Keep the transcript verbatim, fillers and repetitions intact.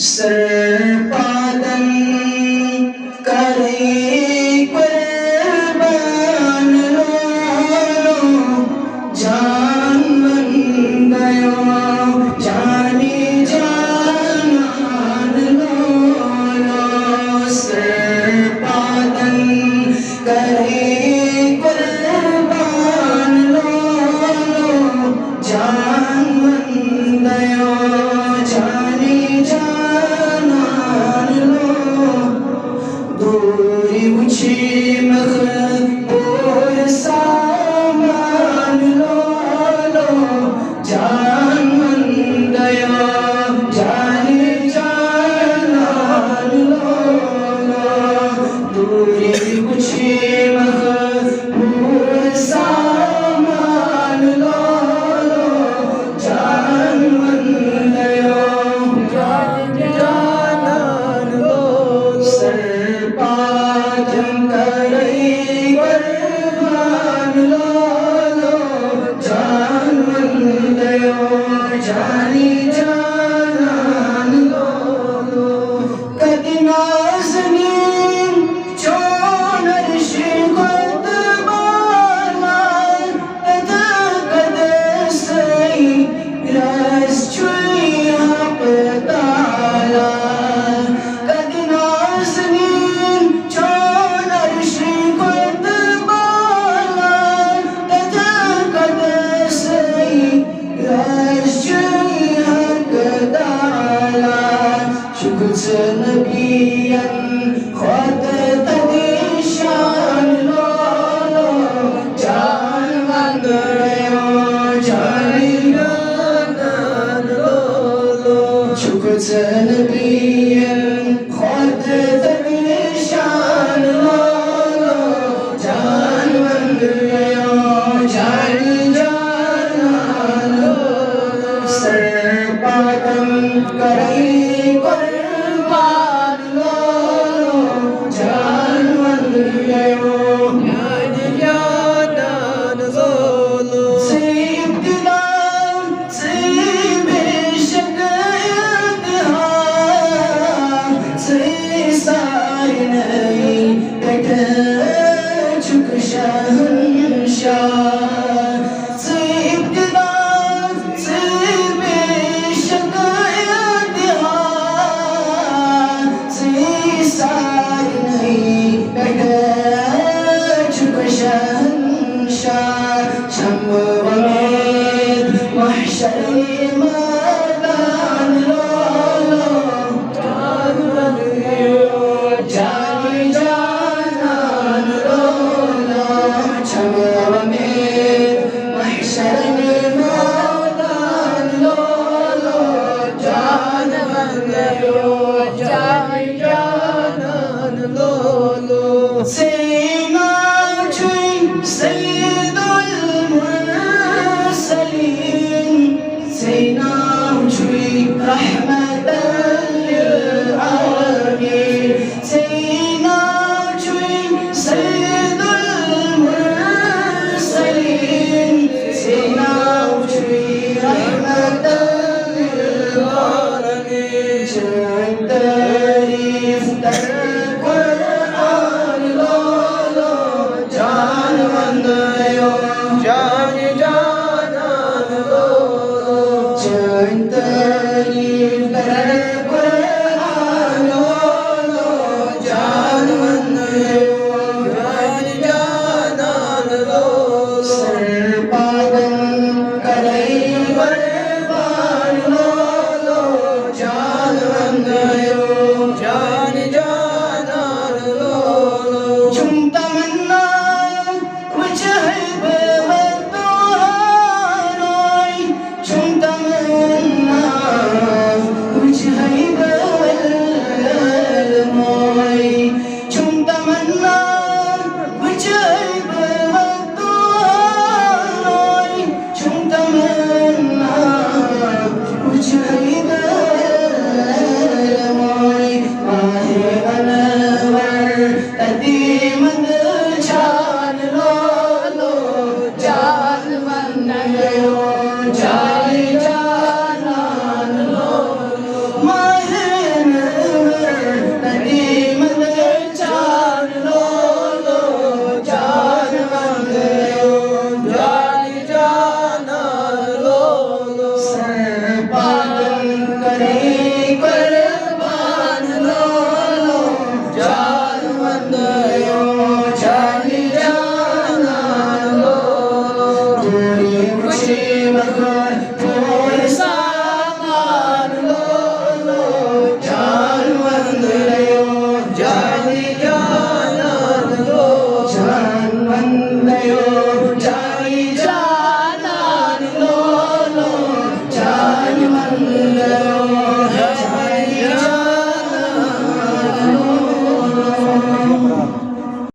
سرپادن کرے قربان لولو، جان من گیو، جانی جانان لولو۔ سرپادن کرے قربان لولو، جان من گیو، جانی جانان لولو۔ دوری وچھی مخ پور سامان لولو، جان من گیو، جانی جانان لولو۔ دوری وچھی مخ پور سامان لولو، جان من گیو، جان جانان لولو۔ سرپادن کرے قربان لولو، جان من گیو، جانی جانان لولو۔ کدی نازنین چون عرش قربان، تتقدس رس چھوئی حق تعالی۔ کدی نازنین چون عرش قربان، تتقدس رس چھوئی حق تعالی۔ شکر نبیَن کھۄتہٕ تَتہِ شان لولو، جان وندیو، جان وندیو۔ شکر نبیَن کھۄتہٕ تَتہِ شان لولو، جان وندیو، جان جانان لولو۔ سرپادن کرے قربان لولو، جان وندیو، جان جانان لولو۔ ژے ابتدا، ژے بے شک انتہا، ژے سارنٕے پٮ۪ٹھ چھُکھ شہنشاہ۔ ژے ابتدا، ژے بے شک انتہا، ژے سارنٕے پٮ۪ٹھ چھُکھ شہنشاہ۔ شمع ومید محشر میدان لولو، جان جانان لولو۔ شمع ومید محشر میدان لولو، جان وندیو، جان جانان لولو۔ ژے ناو چھُے سید المرسلین، ژے ناو چھُے رحمت للعالمین۔ ژے ناو چھُے سید المرسلین، ژے ناو چھُے رحمت للعالمین۔ چٲنۍ تعریٖف کرٕ قرآن لولو، جان وندیو، جان جانان لولو۔ چٲنۍ تعریٖف کرٕ قرآن لولو، جان وندیو، جان جانان لولو۔ سرپادن کرے قربان لولو، جان وندیو، جان جانان لولو۔ چھُم تمنا وٕچھِ ہے بہٕ وۄتھٕ دۄہاے، چھُم تمنا وٕچھِ ہے بہٕ وۄتھٕ دۄہاے۔ چھُم تمنا وٕچھِ ہے بہٕ وۄتھٕ دۄہاے، چھُم تمنا وٕچھِ ہے بہٕ وۄتھٕ دۄہاے۔ ماہِ مکن۔